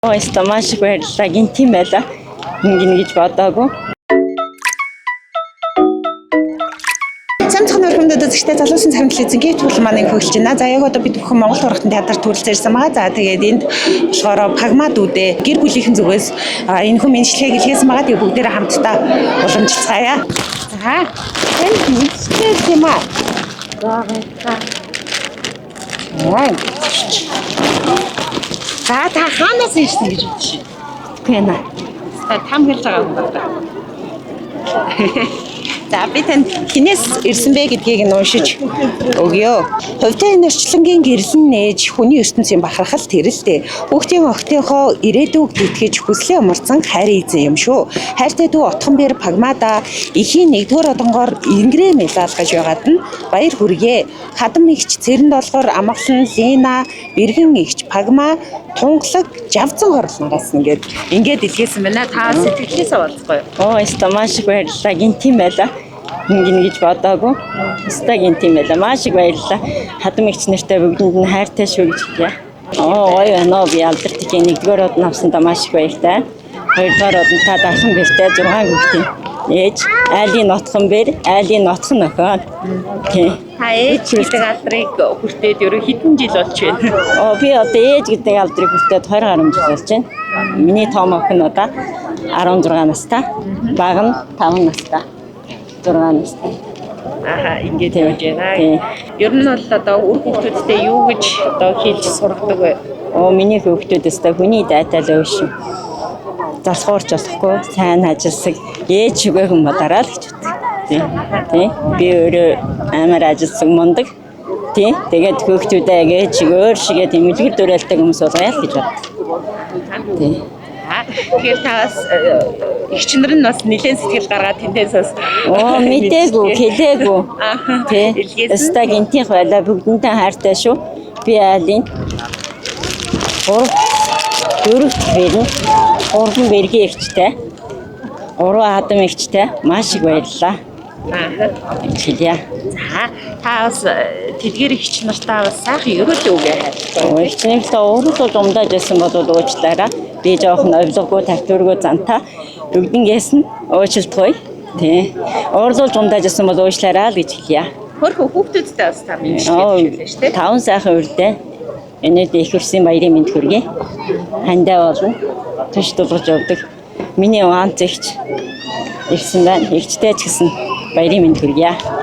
Оо, ёстой маш их баярлалаа. Гинт юм байла. Ингэнэ гэж бодоагүй. Сайн цахны өрхөмдөд үзэгчтэй залуусын царим телевизийн гейт бүлэг маань хөгжиж байна. За яг одоо бид бүхэн Монгол Тургатын театр төрөлцөн ирсэн байгаа. За тэгээд энд болохоор Пагма дүүдээ гэр бүлийнхэн зүгээс энэ хүн мэндчилгээг илгээсэн байгаа. Тэгээд бүгдээрээ хамтдаа уламжилцгаая. За танд мэдчихсэн юм аа. За та хаанаас ирсэн гэж бодож байна? Пена. Та тамгэлж байгаа юм байна. За би танд хинээс ирсэн бэ гэдгийг нь уншиж өгье. Хувьтай энэ орчлонгийн гэрлэн нээж хүний ертөнцийн бахархал тэрэлтэй. Хүүхдийн охтынхоо ирээдүг тэтгэж хүслээ умарсан хайр эзэн юм шүү. Хайртай дүү Отхон бэр Пагмада эхийн нэгдүгээр одонгоор ингрээ мэлалгаж байгаад нь баяр хүргэе. Хадам игч цэрэн долгоор амгалан Лена бэргэн игч Пагма тунгалаг жавзан хорлоноос ингээд ингээд илгээсэн байна. Та сэтгэлээсээ болцгоо юу? Оо, ёстой маш их баярлалаа. Гинт юм байла. Ингэнэ гэж бодоагүй. Ёстой гинт юм байла. Маш их баярлалаа. Хадам эгч нартай бүгдэнд нь хайртай шүү гэж хэлье. Оо, гоё байна уу. Би алдар тгийн нэгдүгээр одон авсандаа маш их баяртай. Хоёрдугаар одон та дархан бэртэй 6 хүүхдийн ээж, айлын нотхон бэр, айлын нотхон охин. Тий. Та ээж гэдэг алдрыг хүртээд ерөө хэдэн жил болж байна? Оо, би одоо ээж гэдэг алдрыг хүртээд 20 гаруй жил болж байна. Миний том охин одоо 16 настай, баг нь 5 настай. 6 настай. Аха, ингээд Тийм. явж байна. Тийм. Ер нь бол одоо үр хүүхдүүдтэй юу гэж одоо хэлж сургадаг вэ? Оо, миний хүүхдүүд өстой хүний дайтай л өөш. Залхуурч болохгүй, сайн ажилласаг, ээж шигээ хүн болоорой л гэж боддог. Тийм. Тийм. Би өөрөө амар ажилласан мундаг. Тийм. Тэгээд хүүхдүүдээ яг ээж шиг өөр шигээ тэмүүлгэр дөрэлтэй хүмүүс болгоё л гэж боддог. Тийм. Аа, Тэгэхээр та бас эгч нар нь бас нэлээд сэтгэл гаргаад тэндээс бас Оо, мдээгүй, хэлээгүй. Ааха, Тий. илгээсэн. Өстой гинтийнх байлаа, бүгдэнтэй хайртай шүү. Би айлын 3 4 бэрнэ. 3 бэргийн эгчтэй. 3 адам эгчтэй. Маш их баярлалаа. Ааха. Хэлье. За, та бас тэдгээр эгч нартаа бас сайхан ерөөлөө үгээ хайрлаа. Эгчнийг л өөрөөр умдааж байсан бол уучлаарай. Би жоохон овлоггүй, тавтуургүй зантаа бүгднгээс нь уучлалт Тий. Уурлуулж умдааж байсан бол уучлаарай л гэж хэлье. Хөрхөн хүүхдүүдтэй бас та мэндчилгээ хэлээ шүү дээ. Таван сайхан үрдээ. Энэд их өрсөн баярын мэнд хүргэе. Хандаа болно. Туш дулгаж явдаг. Миний ганц эгч ирсэн байна. Эгчтэй ч гэсэн баярын мэнд хүргэе.